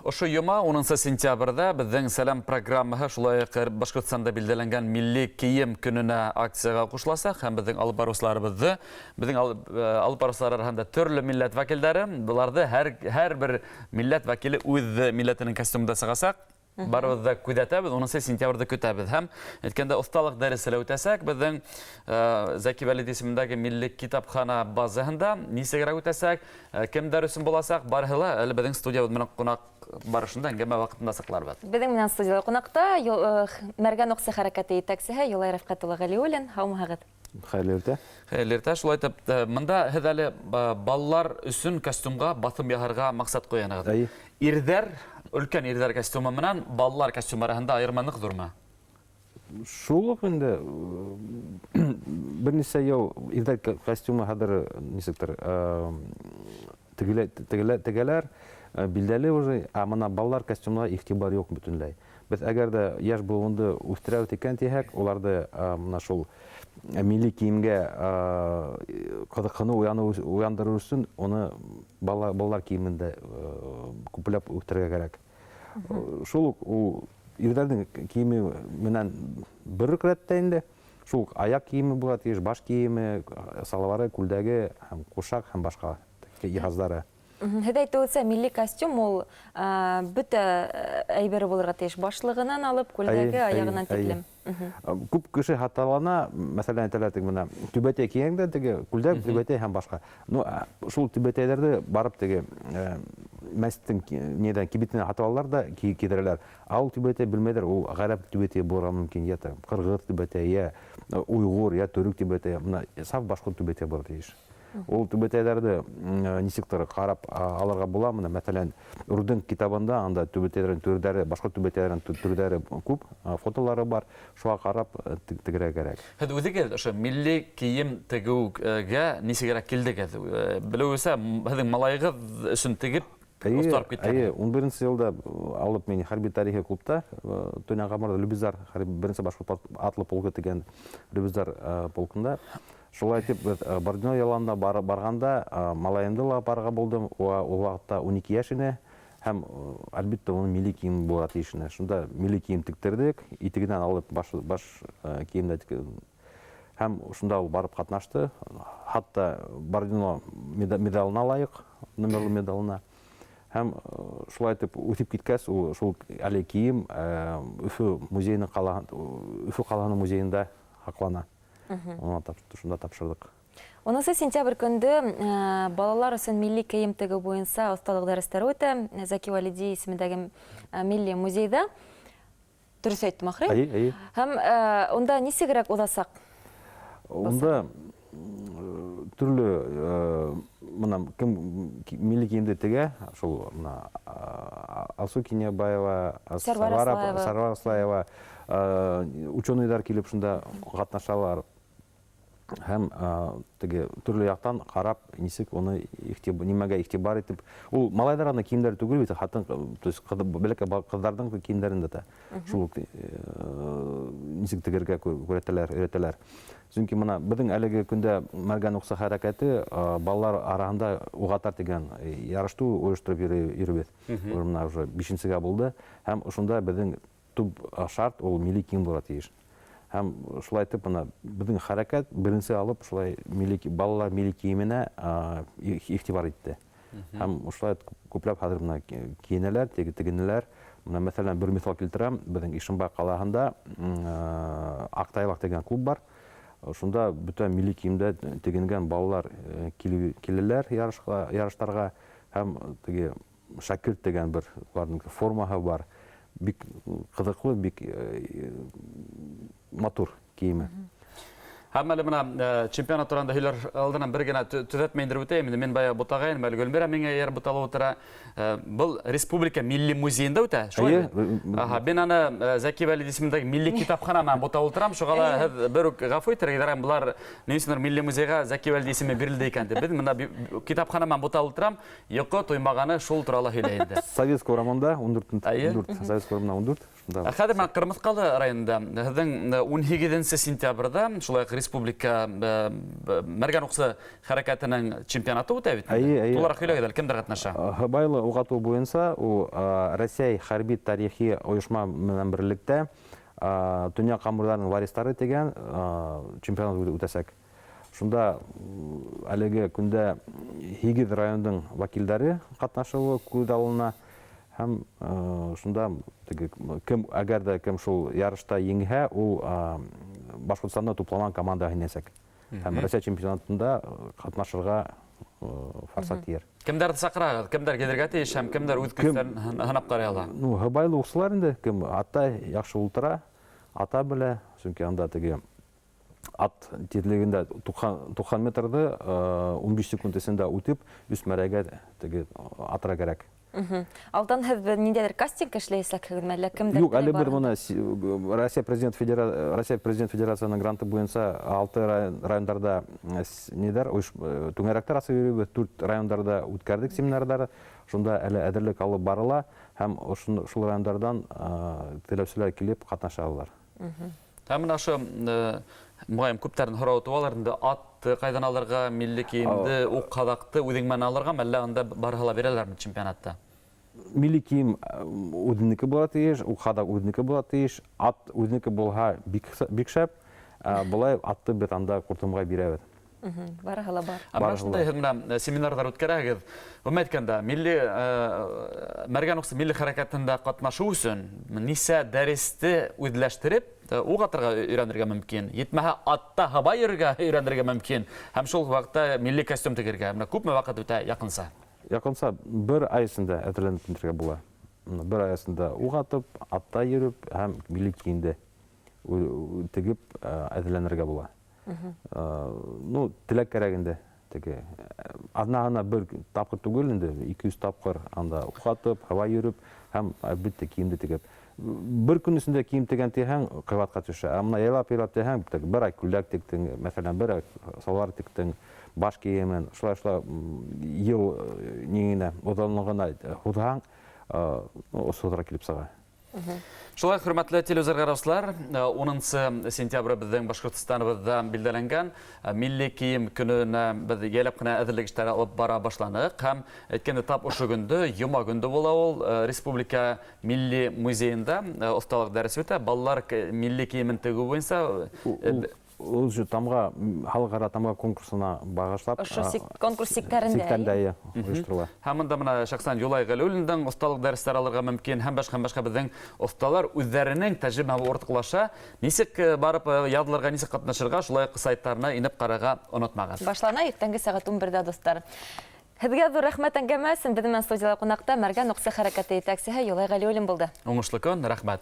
Ошо йома, 10 сентябрҙә, беҙҙең Сәләм программаһы шулай уҡ Башҡортостанда билдәләнгән милли кейем көнөнә акцияға ҡушыласаҡ һәм беҙҙең алып барыусыларыбыҙҙы, беҙҙең алып барыусылар араһында төрлө милләт вәкилдәре, быларҙы һәр бер милләт вәкиле үҙ милләтенең костюмында сығасаҡ. Барыбыҙ да күҙәтәбеҙ, 10 сентябрҙе көтәбеҙ. Һәм әйткәндә, оҫталыҡ дәресе лә үтәсәк беҙҙең Зәки Вәлит исемендәге милли китапхана базаһында. Нисегерәк үтәсәк, кемдәр өсөн буласаҡ, барыһы ла әле беҙҙең студиябыҙ менән ҡунаҡ барышында әңгәмә ваҡытында асыҡларбыҙ. Беҙҙең менән студияла ҡунаҡта Мәргән уҡсы хәрәкәте етәксеһе Юлай Рәфҡәт улы Ғәлиуллин. Һаумыһығыҙ! Хәйерле иртә. Хәйерле иртә. Шулай итеп, мында һеҙ әле балалар өсөн костюмға баҫым яһарға маҡсат ҡуянығыҙ. Әйе. Ирҙәр, өлкән ирҙәр костюмы менән балалар костюмы араһында айырма ныҡ ҙурмы? Шул уҡ инде, бер нисә йыл ирҙәр костюмы хәҙер нисектер тегеләр, билдәле уже, ә мына балалар костюмына игътибар юҡ бөтөнләй. Беҙ әгәр дә йәш быуынды үҫтерәбеҙ икән тиһәк, уларҙы мына шул милли кейемгә ҡыҙыҡһыныу уяндырыр өсөн уны балалар кейемендә күпләп үҫтерергә кәрәк. Шул уҡ ул ирҙәрҙең кейеме менән бер үк рәттә инде. Шул уҡ аяҡ кейеме була тейеш, баш кейеме, салавары, күлдәге һәм ҡушаҡ һәм башҡа йыһаздары. Һеҙ әйтеүенсә, милли костюм ул бөтә әйбере булырға тейеш, башлығынан алып, күлдәге, аяғынан тиклем. Күп кеше хаталана, мәҫәлән, әйтәләр, теге мына түбәтәй кейәң дә, теге күлдәк, түбәтәй һәм башҡа. Ну, шул түбәтәйҙәрҙе барып теге мәсеттең нидән кибетенән һатып алалар да кейҙерәләр. Ә ул түбәтәй белмәйҙәр, ул ғәрәп түбәтәйе булырға мөмкин, йә ҡырғыҙ түбәтәйе, йә уйғур, йә төрөк түбәтәйе. Мына саф башҡорт түбәтәйе булырға тейеш. Ул түбәтәйҙәрҙе нисектер ҡарап алырға була. Мына, мәҫәлән, Руденко китабында анда түбәтәйҙәрҙең төрҙәре, башҡорт түбәтәйҙәренең төрҙәре күп, фотолары бар. Шуға ҡарап тегергә кәрәк. Һеҙ үҙегеҙ ошо милли кейем тегеүгә нисегерәк килдегеҙ? Белеүемсә, һеҙҙең малайығыҙ өсөн тегеп оҫтарып киткән. Эйе, 11 йылда алып мин хәрби тарихи клубта, Түнән Ҡамарҙа Любизар, беренсе башҡорт атлы полкы тигән Любизар полкында. Шулай итеп, беҙ Бородино яланына барғанда малайымды ла апарырға булдым. Уға ул ваҡытта 12 йәш ине. Һәм, әлбиттә, уның милли кейем булырға тейеш ине. Шунда милли кейем тектерҙек, итегенән алып баш кейемдә Һәм шунда ул барып ҡатнашты. Хатта Бородино медалына лайыҡ, номерлы медалына. Һәм шулай итеп үҫеп киткәс, ул шул әле кейем Өфө музейының ҡала, Өфө ҡалаһының музейында һаҡлана. Уны шунда тапшырҙыҡ. 10 сентябрь көндө балалар өсөн милли кейем тегеү буйынса оҫталыҡ дәрестәре үтә. Зәки Вәлиди исемендәге милли музейҙа. Дөрөҫ әйттем, ахыры? Эйе, эйе. Һәм унда нисегерәк уҙасаҡ? Унда төрлө, мына кем милли кейемде тегә, шул мына Алсу Кинйәбаева, Сәрвәр Аслаева. Сәрвәр Аслаева, ученыйҙар килеп шунда ҡатнашалар. Һәм теге төрлө яҡтан ҡарап, нисек уны нимәгә игътибар итеп, ул малайҙар аны кейемдәре түгел бит, хатын, то есть бәләкәй ҡыҙҙарҙың кейемдәрен дә тә шул уҡ нисек тегергә күрәтәләр, өйрәтәләр. Сөнки мына беҙҙең әлеге көндә Мәргән уҡсы хәрәкәте балалар араһында уғатар тигән ярышты ойоштороп йөрөбөҙ. Ул мына уже бишенсегә булды. Һәм ошонда беҙҙең төп шарт ул милли кейем булырға тейеш. Һәм шулай итеп мына беҙҙең хәрәкәт беренсе алып шулай милли балалар милли кейеменә игътибар итте. Һәм шулай күпләп хәҙер мына кейенәләр, тегенәләр. Мына мәҫәлән, бер миҫал килтерәм, беҙҙең Ишембай ҡалаһында Аҡтайлаҡ тигән клуб бар. Шунда бөтә милли кейемдә тегенгән балалар киләләр ярыштарға һәм теге шәкерт тигән бер уларҙың формаһы бар. Бик ҡыҙыҡлы, бик матур кейеме. Һәм әле мына чемпионат тураһында һөйләр алдынан бер генә төҙәтмә индереп үтәйем. Инде мин бая бутағайным, әле Гөлмирә миңә эйәреп буталып ултыра. Был Республика милли музейында үтә, шулай Эйе. бит? Аһа, мин аны Зәки Вәлид исемендәге милли китапхана менән буталып ултырам. Шуға ла һеҙ бер үк ғәфү итергә ярай, былар ни өсөндөр милли музейға Зәки Вәлид исеме бирелде икән тип. Беҙ мына китапхана менән буталып ултырам. Йоҡо туймағаны шул турала һөйләй инде. Советский урамында 14, Эйе. 14, Советский урамында 14. Шунда. Ә хәҙер менә Ҡырмыҫҡалы районында һеҙҙең 18 сентябрҙә шулай уҡ республика мәргән уҡсы хәрәкәтенең чемпионаты үтә бит. Әйе, әйе. Тулыраҡ һөйләгеҙ әле, кемдәр ҡатнаша? Һыбайлы уҡ атыу буйынса ул Рәсәй хәрби тарихи ойошма менән берлектә Төньяҡ Амурҙарының варистары тигән чемпионат үтәсәк. Шунда әлеге көндә 8 райондың вәкилдәре ҡатнашыуы күҙ алдына, һәм шунда теге кем, әгәр ҙә кем шул ярышта еңһә, ул Башҡортостанда тупланған командаға инәсәк. Һәм Рәсәй чемпионатында ҡатнашырға форсат тиер. Кемдәрҙе саҡырағыҙ? Кемдәр килергә тейеш һәм кемдәр үҙ көстәрен һынап ҡарай ала? Ну, һыбайлы уҡсылар инде, кем атта яҡшы ултыра, ата белә, сөнки анда теге ат тиҙлегендә 90 метрҙы 15 секунд эсендә үтеп, өс мәрәгә теге атырға кәрәк. Алдан һеҙ ниндәйҙер кастинг эшләйәсәкһегеҙме, әллә кемдәр Юҡ, теләй әле бер барһын? бына Россия Президент Федерацияһының гранты буйынса 6 райондарҙа ниҙәр, түңәрәктәр асып йөрөйбөҙ, 4 райондарҙа үткәрҙек семинарҙар, шунда әле әҙерлек алып барыла һәм шул райондарҙан теләүселәр килеп ҡатнаша алалар. Һәм бына ошо, моғайын, күптәрҙең һорауы тыуалыр инде, атты ҡайҙан алырға, милли кейемде, уҡ һаҙаҡты үҙең менән алырға, әллә анда барыһы ла бирәләрме чемпионатта? Милли кейем үҙенеке була тейеш, уҡ һаҙаҡ үҙенеке була тейеш, ат үҙенеке булһа бик шәп, былай атты беҙ анда ҡуртымға бирәбеҙ. Барыһы ла бар. Ә бына Барыһы шундай ла. һеҙ менән семинарҙар үткәрәһегеҙ. Бына әйткәндә, мәргән уҡсы милли хәрәкәтендә ҡатнашыу өсөн нисә дәресте үҙләштереп, уҡ атырға өйрәнергә мөмкин, етмәһә атта һабай йөрергә өйрәнергә мөмкин, һәм шул ваҡытта милли костюм тегергә. Бына күпме ваҡыт үтә яҡынса? Яҡынса бер ай эсендә әҙерләнеп бөтөргә була. Бына бер ай эсендә уҡ атып, атта йөрөп һәм милли кейемде тегеп, әҙерләнергә була. Теләк кәрәк инде. Теге, аҙнаһына бер тапҡыр түгел инде, 200 тапҡыр анда уҡ атып, һауа йөрөп һәм әлбиттә кейемде тегеп. Бер көн эсендә кейем тегән тиһәң, ҡыйбатҡа төшә. Ә бына яйлап-яйлап тиһәң, теге бер ай күлдәк тектең, мәҫәлән, бер ай салбар тектең, баш кейемен, шулай-шулай, йыл, ниңенә, оҙонлоғона һуҙһаң, осһоҙораҡ килеп сыға. Шулай, хөрмәтле телевизор ҡараусылар, 10 сентябрь беҙҙең Башҡортостаныбыҙҙа билдәләнгән милли кейем көнөнә беҙ йәйләп кенә әҙерлек эштәре алып бара башланыҡ. Һәм әйткәндә, тап ошо көндө, йома көндө була ул, Республика Милли музейында, оҫталыҡ дәресе үтә. Балалар милли кейемен тегеү буйынса, Ул же тамға, халыҡ-ара тамға конкурсына бағышлап, Ошо конкурс сиктәрендә, сиктәрендә, әйе? әйе, ойошторола. Һәм бында бына шәхсән Юлай Ғәлиуллиндың оҫталыҡ дәрестәре алырға мөмкин, һәм башҡа, һәм башҡа беҙҙең оҫталар үҙҙәренең тәжрибәһен уртаҡлаша. Нисек барып, яҙылырға, нисек ҡатнашырға, шулай уҡ сайттарына инеп ҡарарға онотмағыҙ. Башлана иртәнге сәғәт 11-дә, дуҫтар. Һеҙгә ҙур рәхмәт әңгәмә өсөн. Беҙҙең менән студияла ҡунаҡта Мәргән уҡсы хәрәкәте етәксеһе Юлай Ғәлиуллин булды. Уңышлы көн, рәхмәт.